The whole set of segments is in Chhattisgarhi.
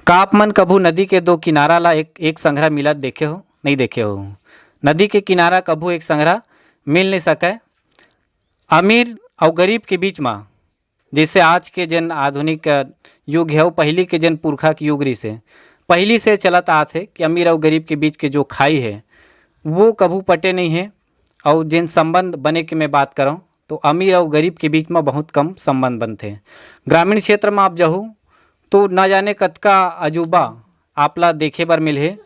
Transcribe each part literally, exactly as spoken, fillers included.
का आप मन कभू नदी के दो किनारा ला एक, एक संघरा मिलत देखे हो? नहीं देखे हो। नदी के किनारा कभू एक संघरा मिल नहीं सकय। अमीर अउ गरीब के बीच मा, जैसे आज के जेन आधुनिक, अ, युग हे, अउ पहिली के जेन पुरखा के युग रिहिस हे, पहिली से चलत आत हे कि अमीर अउ गरीब के बीच के जो खाई हे, वो कभू पटे नहीं हे। अउ जेन संबंध बने के मैं बात करौं, तो अमीर अउ गरीब के बीच म बहुत कम संबंध बनथे। ग्रामीण क्षेत्र म आप जहू, तो न जाने कतका अजूबा आप ला देखे बर मिलही।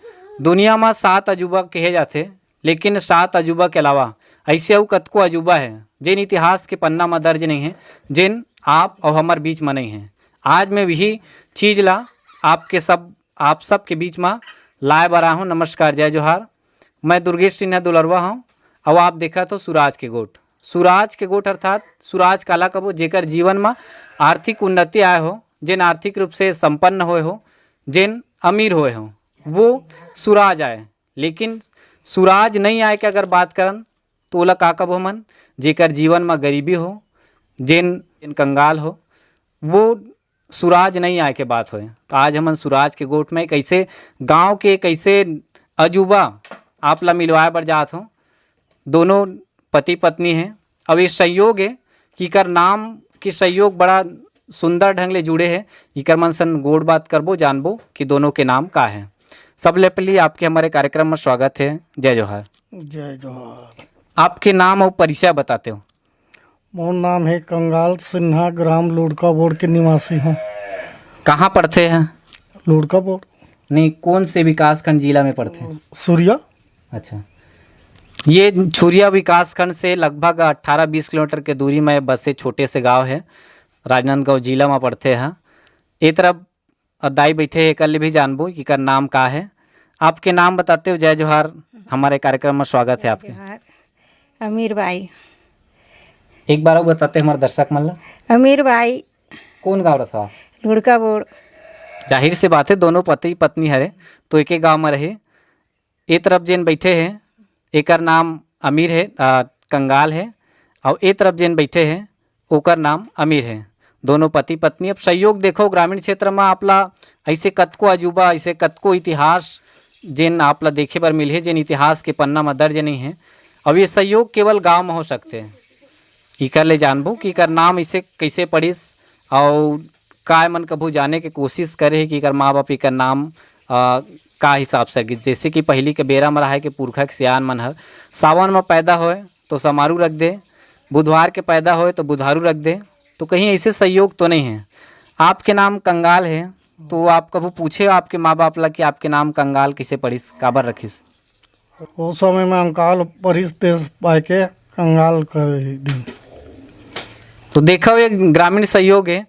दुनिया म सात अजूबा कहे जाथे, लेकिन सात अजूबा के अलावा ऐसे अउ कतको अजूबा हे, जेन इतिहास के पन्ना म दर्ज नहीं हे, जेन आप अउ हमर बीच म नहीं हे। आज मैं वही चीज ला आपके सब, आप सब के बीच म लाए बर आए हूँ। नमस्कार, जय जोहार। मैं दुर्गेश सिन्हा दुलरवा हूँ, अउ आप देखत हो सुराज के गोठ। सुराज के गोठ अर्थात सुराज काला कबो, जेकर जीवन म आर्थिक उन्नति आए हो, जेन आर्थिक रूप से संपन्न होए हो, जेन अमीर होए हो, वो सुराज आए। लेकिन सुराज नहीं आए के अगर बात करन, तो ओला का कबो हमन? जेकर जीवन म गरीबी हो, जेन, जेन कंगाल हो, वो सुराज नहीं आए के बात होए। तो आज हमन सुराज के गोठ में एक ऐसे गांव के एक ऐसे अजूबा आप ला मिलवाए बर जात हों। दोनों पति पत्नी हैं। अब ये संयोग है कि इकर नाम के संयोग बड़ा सुंदर ढंग ले जुड़े हैं। इकर मन सन गोठ बात करबो, जानबो कि दोनों के नाम का है। सबले पहले आपके हमारे कार्यक्रम में स्वागत है। जय जोहार। जय जोहार। आपके नाम अउ परिचय बताते हो? मोर नाम है कंगाल सिन्हा, ग्राम लुड़का बोड़ के निवासी हूँ। कहाँ पड़थे हैं? लुड़का बोड़। नहीं, कौन से विकासखंड जिला में पड़थे? सूर्या। अच्छा, ये छुरिया विकासखंड से लगभग अठारह बीस किलोमीटर के दूरी में बसे छोटे से गांव है, राजनांदगांव जिला में पड़थे हैं। ए तरफ अ, दाई बैठे हे, एकर ले भी जानबो कि एकर नाम का है। आपके नाम बताते हो? जय जोहार, हमारे कार्यक्रम में स्वागत है आपके। जोहार। अमीर बाई। एक बार अउ बताते हमारे दर्शक मन ला। अमीर बाई। कौन गाँव रथवा? लुड़का बोड़। जाहिर से बात है, दोनों पति पत्नी हरे, तो एके गाँव में रहे। ए तरफ जेन बैठे हैं, एकर नाम अमीर है, आ, कंगाल है, अउ ए तरफ जेन बैठे हैं, ओकर नाम अमीर है। दोनों पति पत्नी। अब संयोग देखो, ग्रामीण क्षेत्र में आपला ऐसे कतको अजूबा, ऐसे कतको इतिहास, जेन आपला देखे बर मिलहे, जेन इतिहास के पन्ना में दर्ज नहीं है। अब ये संयोग केवल गांव में हो सकते हैं। इकर ले जानबो कि इकर नाम इसे कैसे पड़िस, अउ का एमन कभू जाने के कोशिश करे हे कि इकर माँ बाप इकर नाम, अ, का हिसाब से रखिस। जैसे कि पहिली के बेरा म रहाय के पुरखा के सियान मन हर सावन म पैदा होय तो समारू रख दे, बुधवार के पैदा होय तो बुधारू रख दे, तो कहीं ऐसे संयोग तो नहीं है। आपके नाम कंगाल है, तो आप कभू पूछे आपके माँ बाप ला कि आपके नाम कंगाल किसे पड़िस, काबर रखिस? ओ समय में अंकाल परिस देश पाए के कंगाल कर दिन। तो देखो, ये ग्रामीण सहयोग है,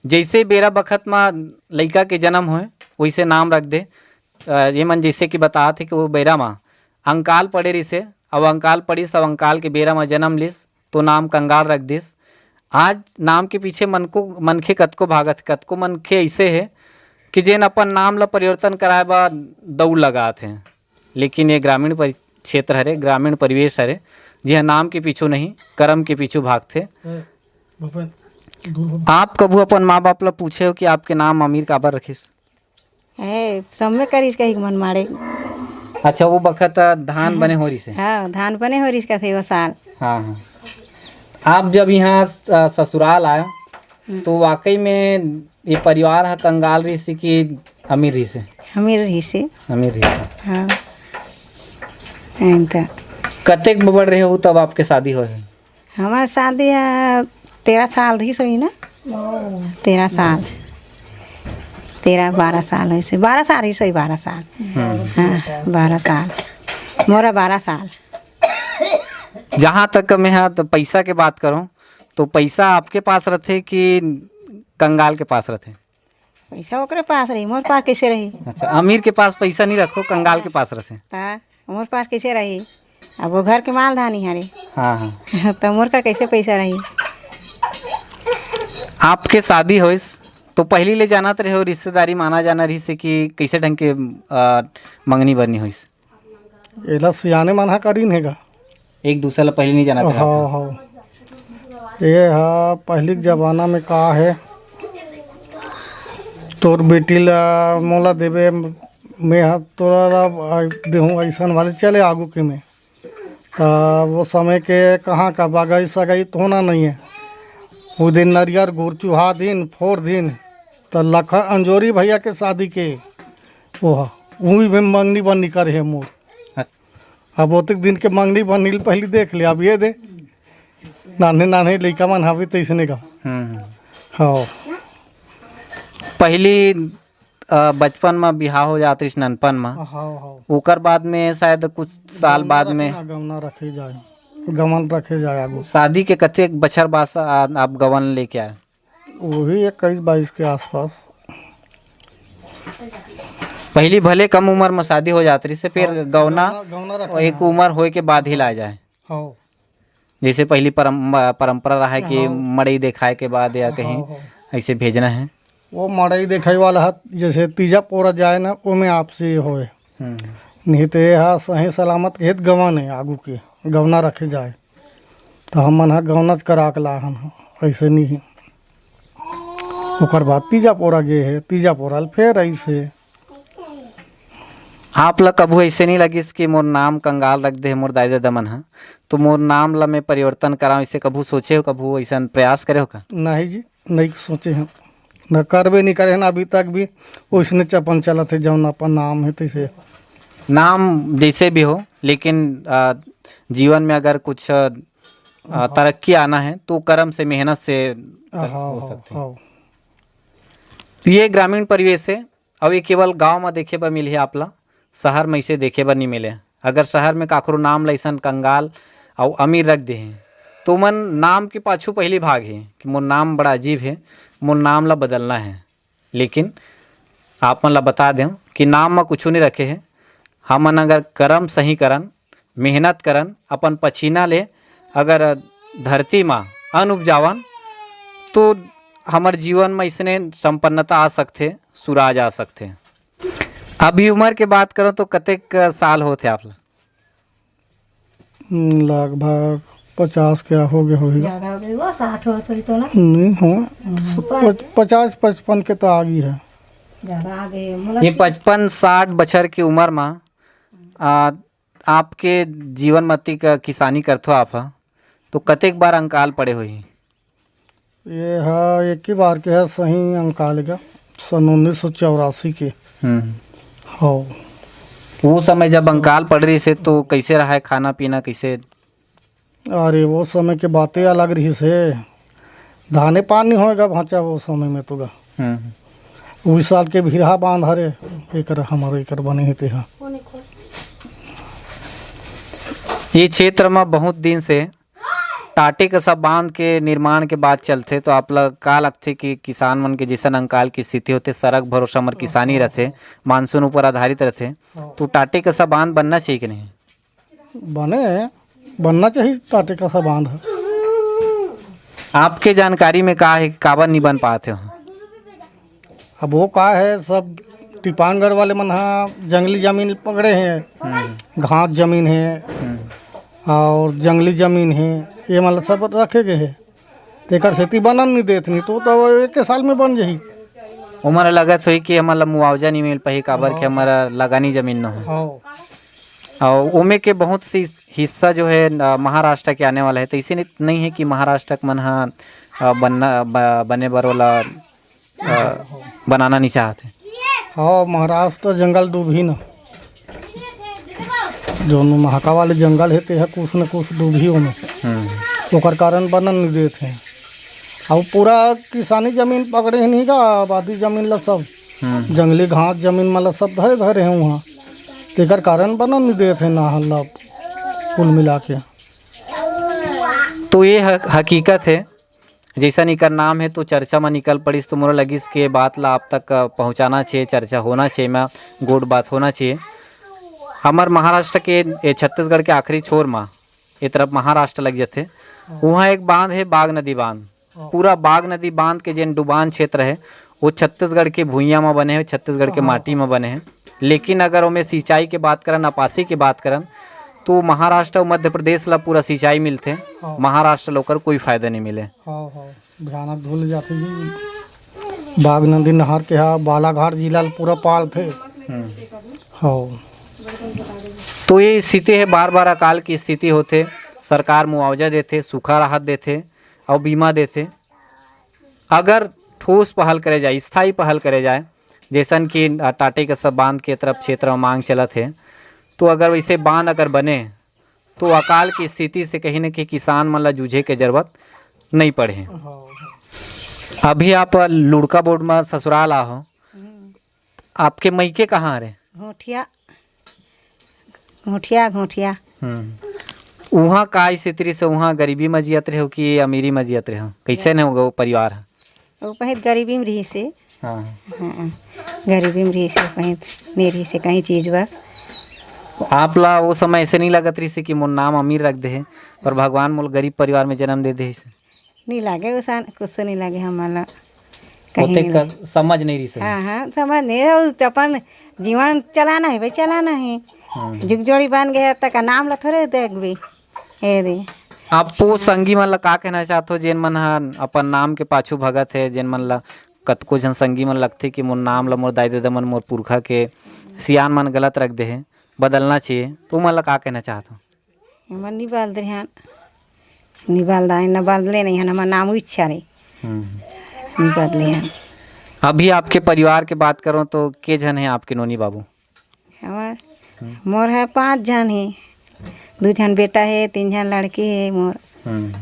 जैसे बेरा बखत म लइका के जन्म होय, वैसे नाम रख दे। अ, ये मन जैसे कि बतात हे कि वो बेरा म अंकाल पड़े रिसे, अब अंकाल पड़िस, अब अंकाल के बेरा म जन्म लिस, तो नाम कंगाल रख दिस। आज नाम के पीछे मन को, मनखे कतको भागत, कतको मनखे ऐसे है कि जेन अपन नाम ला परिवर्तन कराए बर दौड़ लगात हे। लेकिन ये ग्रामीण परि-, क्षेत्र हरे, ग्रामीण परिवेश हरे, जिहाँ नाम के पीछू नहीं, कर्म के पीछू भागथे। ए, भूपेन, दूर हो। आप कभू अपन माँ बाप ला पूछे हो कि आपके नाम अमीर काबर रखिस? ए, सब में करिस कही के मन मारे। अच्छा, वो बखत धान हम्म। बने हो रिस हे? हाँ, धान बने हो रिस कथे वो साल। हाँ, हाँ। आप जब यहाँ स-, ससुराल आए, हम्म। तो वाकई में ये परिवार ह कंगाल रिस कि अमीर रिस हे? अमीर रिस हे। अमीर रिस हे। हाँ। एन त। कतेक बड़ रहे हो तब आपके शादी होय हे? हमार शादी ह तेरह साल रिस होही ना। तेरह साल। तेरह बारह साल होइस हे। बारह साल रिस होही, बारह साल। हम्म। हाँ, बारह साल। मोरा बारह साल। जहाँ तक मैं ह त पैसा के बात करूँ, तो पैसा आपके पास रथे कि कंगाल के पास रथे? पैसा ओकरे पास रही, मोर पास कैसे रही? अच्छा, अमीर के पास पैसा नहीं रखो, कंगाल के पास रखे। हाँ, मोर पास कैसे रही? अब वो घर के माल धानी हरे। हाँ, हाँ। तो मोर का कैसे पैसा रही? आपके शादी होइस तो पहली ले जानत रहे हो, रिश्तेदारी माना जाना रही से कि कैसे ढंग के, अ, मंगनी बरनी होइस? एला सियाने मन ह करिन हे गा। एक दूसरा ला पहले नहीं जानत रहे हाँ, आप? हाँ। ये ह पहिली के जमाना में का हे, तोर बेटी ला मोला देबे, मैं ह तोरा ला देहूँ अइसन वाले चले आगू के में। त वो समय के कहाँ का बगई सगई तो होना नहीं है। वो दिन नरियर गुड़ चुहा दिन, फोड़ दिन, त लखन अंजोरी भैया के शादी के वो ह, उही में मंगनी बन्नी करे हे मोर। अच्छा। अब ओतेक दिन के मंगनी बन्नी ल पहिली देख ले, अब ये दे नान्हे नान्हे लइका मन हवे तइसने का। हम्म। हाँ। पहिली, अ, बचपन म बिहाव हो जात रिहिस, ननपन म। हाँ, हाँ। ओकर बाद में शायद कुछ साल गमना बाद रखे में ना, गमना रखे जाए, गमन रखे जाए आगू। शादी के कतेक बछर बाद सा-, आ-, आप गवन लेके आए? वही इक्कीस बाईस के आसपास। पहिली भले कम उमर म शादी हो जात रिहिस, फिर हाँ, गवना गमना, गमना रखे एक ना। उमर होए के बाद ही लाए जाए। हाँ। जैसे पहिली परम-, परंपरा रहा है कि हाँ। मड़ई देखाए के बाद या हाँ, कहीं हाँ। ऐसे भेजना है। वो मड़ई देखाई वाला ह, जैसे तीजा पोरा जाए ना, ओमे आपसे होए। हम्म। नहीं तो ये हा सही सलामत के हित गवन है आगू के, गवना रखे जाए। तो हमन हा गवनाच करा के लाहन ह, ऐसे नहीं है। ओकर बाद तीजा पोरा गे है, तीजा पोरा ल फेर ऐसे। आप ला कभू ऐसे नहीं लगिस कि मोर नाम कंगाल रख दे मोर दाई ददा मन ह, तो मोर नाम ला मैं परिवर्तन कराऊं, इसे कभू सोचे हो, कभू ऐसा प्रयास करे हो का? नहीं जी, नहीं सोचे हैं, न करबे नहीं करे हैं, अभी तक भी वैसने चपन चलत है, जौन अपन नाम है तैसे। नाम जैसे भी हो, लेकिन, आ, जीवन में अगर कुछ, आ, हाँ। तरक्की आना है तो कर्म से, मेहनत से हाँ, हो हाँ, सकते हैं। हाँ। ये ग्रामीण परिवेश है, अउ ये केवल गांव म देखे बर मिलही आप ला, शहर म इसे देखे बर नइ मिले। अगर शहर में काखरो नाम ल अइसन कंगाल अउ अमीर रख देहे, तो ओमन नाम के पाछू पहिली भागही कि मोर नाम बड़ा अजीब हे, मोर नाम ला बदलना हे। लेकिन आप मन ला बता देंव कि नाम म कुछू नइ रखे हे। हमन अगर करम सही करन, मेहनत करन, अपन पसीना ले अगर धरती म अन्न उपजावन, तो हमर जीवन म अइसने संपन्नता आ सकथे, सुराज आ सकथे। अभी उमर के बात करव, तो कतेक साल होथे आप ला? हम्म, लगभग पचास के हो गए होही। ज्यादा हो गए, वो साठ हो थोड़ी तो ना। नहीं हो, हम्म। पच-, पचास पचपन के तो आ गई है। ज्यादा आ गए, मोला ये तो पचपन साठ बछर के उमर म, आ, आपके जीवन म अतिक किसानी करथो आप ह, तो कतेक बार अंकाल पड़े होही? ये हा एक ही बार के है सही अंकाल का, सन उन्नीस सौ चौरासी के। हम्म। हाँ। वो समय जब अंकाल पड़ रहिस हे, तो कैसे रहा है खाना पीना, कैसे? अरे, वो समय के बातें अलग रहिस हे। धाने पान नहीं होएगा भांचा वो समय में तो गा। हम्म। उस साल के भिरहा बांध हरे, एकर हमर एकर बने हे तेहा। ये क्षेत्र में बहुत दिन से टाटे कसा बांध के निर्माण के बात चलथे, तो आप ला का लगथे कि किसान मन के जैसन अंकाल की स्थिति होथे, सड़क भरोसा हमर किसानी हाँ, रथे, हाँ। मानसून ऊपर आधारित रथे, हाँ। तो टाटे कसा बांध बनना चाहिए कि नहीं? बने, बनना चाहिए टाटे कसा बांध ह। आपके जानकारी में का हे, काबर नहीं बन पात हे? अब वो का है, सब टीपानगढ़ वाले मन हा जंगली जमीन पकड़े हैं, हम्म। घास जमीन है हम्म। और जंगली जमीन है, ये मतलब सब रखे गए हैं। तेकर सेती बनन नहीं देत नहीं तो, तो एक के साल में बन जाही। ओमन ला लगत होही कि हमन ला मुआवजा नहीं मिल पाही, काबर कि हाँ। हमर लगानी जमीन न हो। हाँ। और ओमे के बहुत सी हिस्सा जो है, अ, महाराष्ट्र के आने वाला है, तो इसे नहीं, नहीं है कि महाराष्ट्र के मन हा, अ, बनना, ब-, बने बर वाला अ, बनाना नहीं चाहत हे। हाँ, महाराष्ट्र जंगल डूबही ना। जौन महाका वाले जंगल हे, तेहा कुछ न कुछ डूबही ओमे। हम्म। ओकर कारण बनन नहीं देत हे। अउ पूरा किसानी जमीन पकड़े हे नहीं का, आबादी जमीन ला सब। हम्म। जंगली घास जमीन मन ला सब धरे धरे हे उहाँ। तेकर कारण बनन नहीं देत हे ना ला कुल मिला के। तो ये ह-, हकीकत हे। जइसन इकर नाम हे तो चर्चा म निकल पड़िस, तो मोला लगिस के बात ला आप तक, अ, पहुँचाना चाहिए, चर्चा होना चाहिए, एमा गोठ बात होना चाहिए। हमर महाराष्ट्र के, ए, छत्तीसगढ़ के आखिरी छोर म, ए तरफ महाराष्ट्र लग जथे, हाँ। उहाँ एक बांध हे, बाग नदी बांध। हाँ। पूरा बाग नदी बांध के जेन डुबान क्षेत्र हे, वो छत्तीसगढ़ के भुइयां म बने हे, छत्तीसगढ़ के हाँ। माटी म बने हे। लेकिन अगर ओमे सिंचाई के बात करन, अपासी के बात करन, तो महाराष्ट्र अउ मध्य प्रदेश ला पूरा सिंचाई मिलथे, हाँ। महाराष्ट्र ला ओकर कोई फायदा नहीं मिले। हाँ, हाँ, भयानक धुल जाथे जी। बागनदी नहर के हा बालाघाट जिला ल पूरा पालथे। हम्म। हव। तो ये स्थिति हे, बार-बार अकाल की स्थिति होथे, सरकार मुआवजा देथे, सूखा राहत देथे अउ बीमा देथे। अगर ठोस पहल करे जाए, स्थायी पहल करे जाए, जैसन कि, अ, टाटी के सब बांध के तरफ क्षेत्र में मांग चलत हे, तो अगर वैसे बांध अगर बने, तो अकाल की स्थिति से कहीं न कहीं किसान मन ला जूझे के जरूरत नहीं पड़े। हाँ। अभी आप लुड़का बोर्ड में ससुराल आहो, हम्म। आपके मइके कहाँ रे? घोटिया, घोटिया, घोटिया। हम्म। उहाँ का स्थिति से, उहाँ गरीबी में जियत रहे हो कि अमीरी में जियत रहे हो? कैसे ने हो परिवार? वो पहित गरीबी में रहिस हे। हाँ। हाँ, गरीबी में रहिस हे, पहित नहीं रहिस हे कहीं चीज बस। आप ला वो समय ऐसे नहीं लगत रहिस हे कि मोर नाम अमीर रख दे हे, पर भगवान मोला गरीब परिवार में जन्म दे दे हे? नहीं लागे, उसन कुछ नहीं लागे हमन ला। कहीं ओते नहीं कर लागे। समझ नहीं रहिस हे। हाँ, हाँ, समझ नहीं, वो अपन जीवन चलाना है भाई, चलाना है। हाँ। जुग जोड़ी बन गया, तक नाम ला थोड़े देखबे। ए दे। आप वो संगी मन ला का कहना चाहत हो, जेन मन ह अपन नाम के पाछू भगत हे, जेन मन ला कतको झन संगी मन लगथे कि मोर नाम ला मोर दाई ददा मन, मोर पुरखा के सियान मन गलत रख दे हे, बदलना चाहिए, तो मन ला का कहना चाहत हो? हमन नी बदले हन, नी बदलाए, न बदले नहीं हन, हमर नाम इच्छा नहीं। हम्म। नी बदले हन। अभी आपके परिवार के बात करो तो के झन हे आपके नोनी बाबू? हमर, हम्म। मोर ह पाँच झन हे, दू झन बेटा हे, तीन झन लड़की हे मोर। हम्म।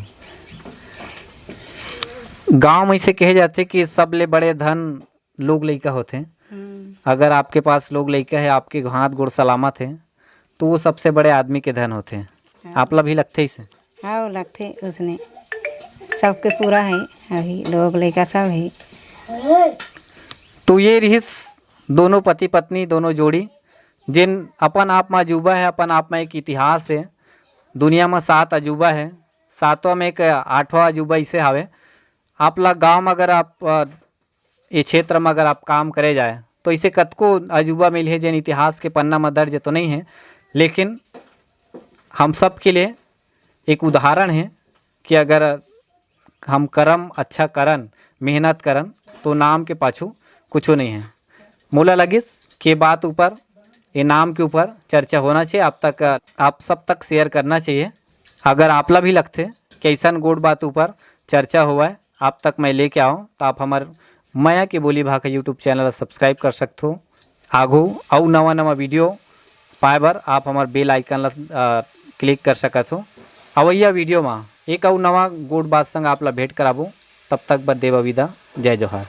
गांव में इसे कहे जाथे कि सबले बड़े धन लोग लइका होथे। हम्म। अगर आपके पास लोग लइका हे, आपके हाथ गोड़ सलामत हे, तो वो सबसे बड़े आदमी के धन होथे। हाँ। आपला भी लगथे इसे? हाँ, वो लगथे उसने। सबके पूरा हे, अभी लोग लइका सब हे। तो ये रिहिस दोनों पति पत्नी, दोनों जोड़ी, जेन अपन आप म अजूबा हे, अपन आप म एक इतिहास हे। दुनिया म सात अजूबा हे, सातवां में एक आठवां अजूबा इसे हावे। आप ला गांव म अगर आप, अ, ये क्षेत्र म अगर आप काम करे जाए, तो इसे कतको अजूबा मिलही, जेन इतिहास के पन्ना म दर्ज तो नहीं हे, लेकिन हम सब के लिए एक उदाहरण हे कि अगर हम करम अच्छा करन, मेहनत करन, तो नाम के पाछू कुछो नहीं हे। मोला लगिस के बात ऊपर, ये नाम के ऊपर चर्चा होना चाहिए, आप तक, आप सब तक share करना चाहिए। अगर आपला भी लगथे कि अइसन गोठ बात ऊपर चर्चा होवय, आप तक मैं लेके आऊँ, तो आप हमर मया के बोली भाखा YouTube channel ला subscribe कर सकथो। आघू अउ नवा-नवा video पाए बर आप हमर bell icon ला, अ, click कर सकत हो। अवइया video मा एक अउ नवा गोठ बात संग आप ला भेंट कराबो। तब तक बर देवा विदा। जय जोहार।